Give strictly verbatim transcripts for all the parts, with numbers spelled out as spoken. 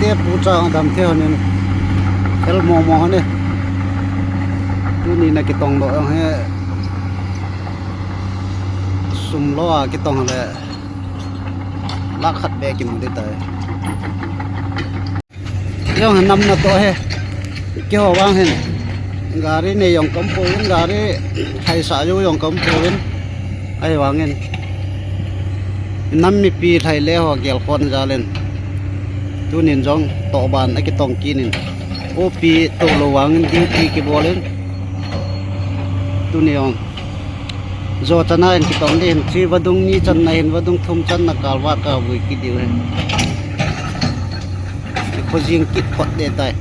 Pu cha dam the honin. El mo mo hone. Tuni na kitong doh jong hi. Sum lou a kitong le. Lakh khat beh kimu ding tai. Jong nam natoh hi. Keiho vang hin. Gari nei jong kaum pouvin, gari lhaisah jou jong kaum pouvin. Ahivangin. Nam mipi lhai le ho gelkhom jal in. Tunin jong tohban akitong kit in. Opi toh lou vangin duty kibol in. Tuni jong. Jo chana in kitong ding hin, chi vadung ni channa hin, vadung thum channa kalva kavui kit diu hin. Khojing kit phot ding tai.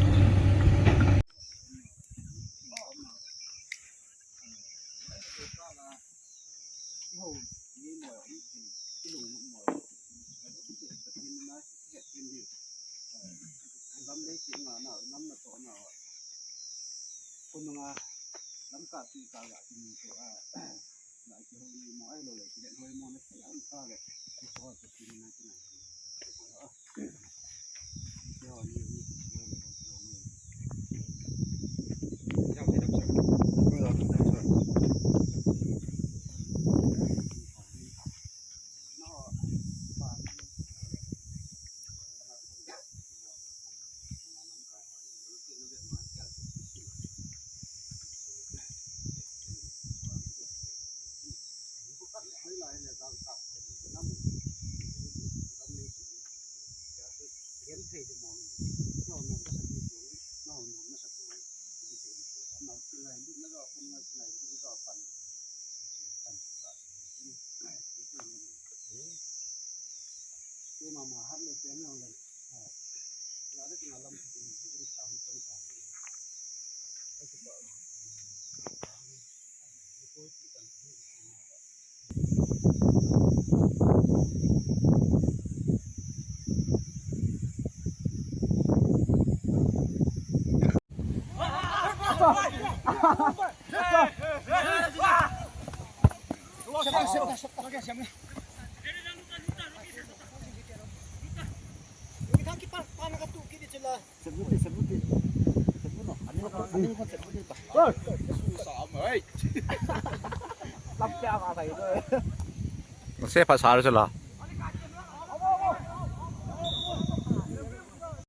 Sepa sar sela.